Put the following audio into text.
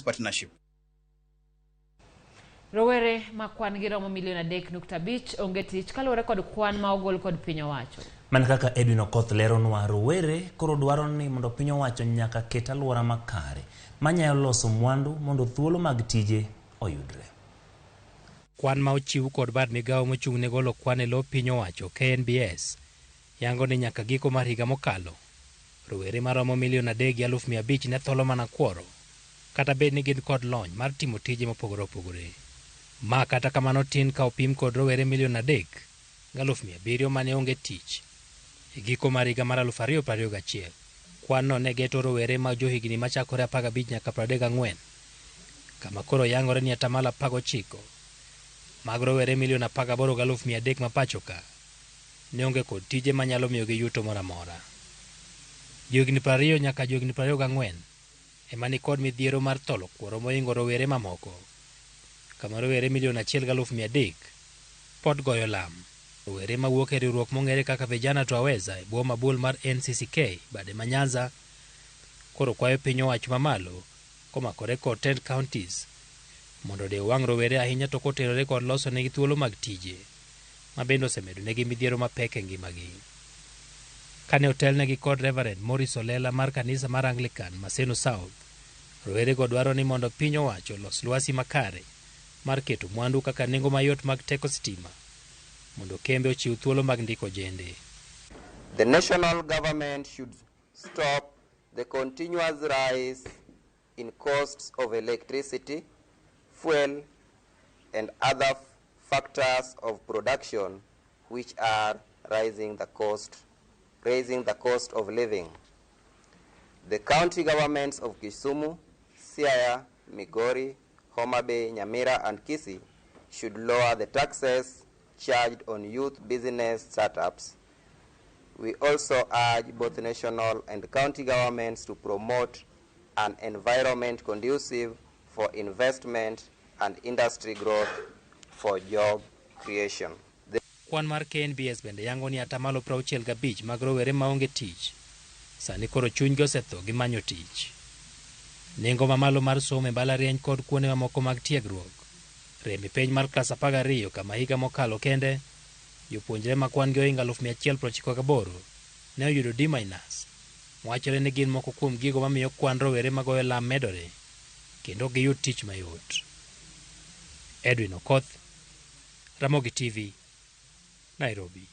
partnership. Rowere ma kwan gi romo milion 3.5 onge tich kaluwore kod kwan ma ogol kod piny owacho. Mana kaka Edwin Okoth leronwa, rowere koro dwaro ni mondo piny owacho nyaka ket alwora makare manyalo loso mwandu mondo thuolo mag tije oyudre. Kwan ma ochiw kod bad migawo mochung' ne golo kwan e lo piny owacho KNBS yango ni nyaka giko mar higa mokalo rowere maromo milion 3.5 ne tholo mana kuoro kata bed ni gin kod lony mar timo tije mopogore opogore. Ma kata kamano tin ka opim kod rowere milion 3.7 mane onge tich e giko mar higa mar 2021. Kwan no ne geto rowere ma johigni machakore 15 nyaka 34, kama koro yangore ni atamalo 19 mag rowere milion 18.3 ma pacho ka ne onge kod tije manyalo miyogi yuto moro amora. Johigni 20 nyaka johigni 24 ema nikod midhiero mar tholo kuoro mohingo rowere mamoko, kama rowere milion 1.3 pod goyo lam. Rowere mawuok e riwruok mong'ere kaka Vijana Twaweza e bwo mabul mar NCCK bade ma Nyanza koro kwayo piny owacho mamalo komakore kod tend counties mondo odew wang' rowere ahinya to kotenore kod loso negi thuolo mag tije ma bende osemedo negi midhiero mapek e ngimagi. Kane otelnegi kod Reverend Maurice Olela mar kanisa mar Anglican Maseno South, rowerego dwaro ni mondo piny owacho olos lwasi makare mar keto mwandu kaka nengo mayot mag teko sitima mondo kembe ochiw thuolo mag ndiko ojende. The national government should stop the continuous rise in costs of electricity, fuel, and other factors of production which are raising the cost of living. The county governments of Kisumu, Siaya, Migori, Homa Bay, Nyamira, and Kisii should lower the taxes charged on youth business startups. We also urge both national and county governments to promote an environment conducive for investment and industry growth for job creation. The Kwan mar KNBS bende yango ni atamalo 65 mag rowere maonge tich sani koro chunygi osetho gi manyo tich. Nengo mamalo mar somo e mbalariany kod kuonde mamoko mag tiegruok rem e penj mar klas 12, kama higa mokalo kende jopuonjre ma kwan gi ohingo 198,000 ne oyudo D minus. Wachore ni gin moko kuom gigo mamiyo kwan rowere magoyo lam medore kendo ok giyud tich mayot. Edwin Okoth, Ramogi TV, Nairobi.